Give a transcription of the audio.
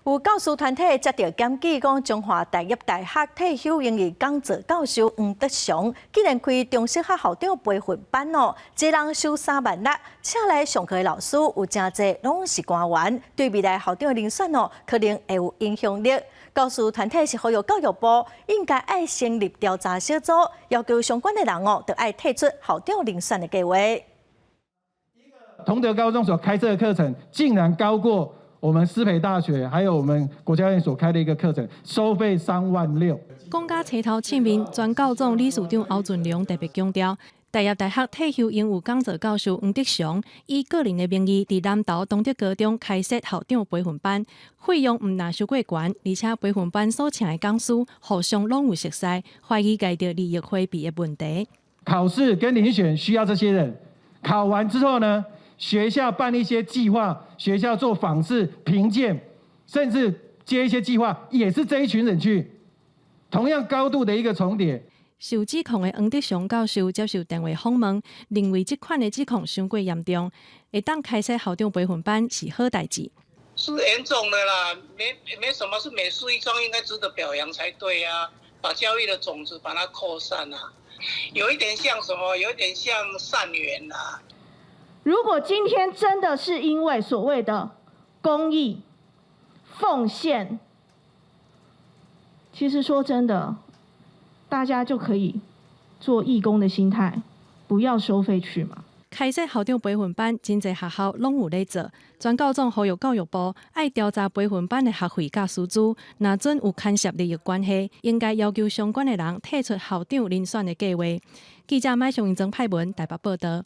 有教師團體接著檢舉講，中華大業大學退休英語講座教授黃德祥，竟然開中式學校長培訓班哦，一人收3萬6，請來上課的老師有誠濟攏是官員，對未來校長的人選哦，可能會有影響力。教師團體是呼籲教育部應該愛成立調查小組，要求相關的人哦，著愛提出校長人選的計劃。同德高中所開設的課程，竟然高過我們師培大學，還有我們國教院所開的一個課程，收費3萬6。講甲齊頭凊面，全教總理事長歐俊良特別強調，大業大學退休英語講座教授黃德祥以個人的名義，佇南投同德高中開設校長培訓班，費用毋但傷過懸，而且培訓班所請的講師互相攏有熟似，懷疑共著利益回避的問題。考試跟遴選需要這些人，考完之後呢？學校辦一些計劃，學校做訪視評鑑，甚至接一些計劃，也是這一群人去，同樣高度的一個重疊。受指控的黃德祥教授接受電話訪問，認為這款的指控傷過嚴重，會當開設校長培訓班是好代誌。是嚴重的啦，沒什麼，是美事一樁，應該值得表揚才對啊！把教育的種子把它擴散啊，有一點像什麼？有一點像善緣啊。如果今天真的是因為所謂的公益奉獻，其實說真的，大家就可以做義工的心態，不要收費去嘛。開設校長培訓班，真濟學校攏有咧做。全教總呼籲教育部愛調查培訓班的學費佮師資，若準有牽涉利益關係，應該要求相關的人提出校長遴選的計劃。記者麥尚英曾派文台北報道。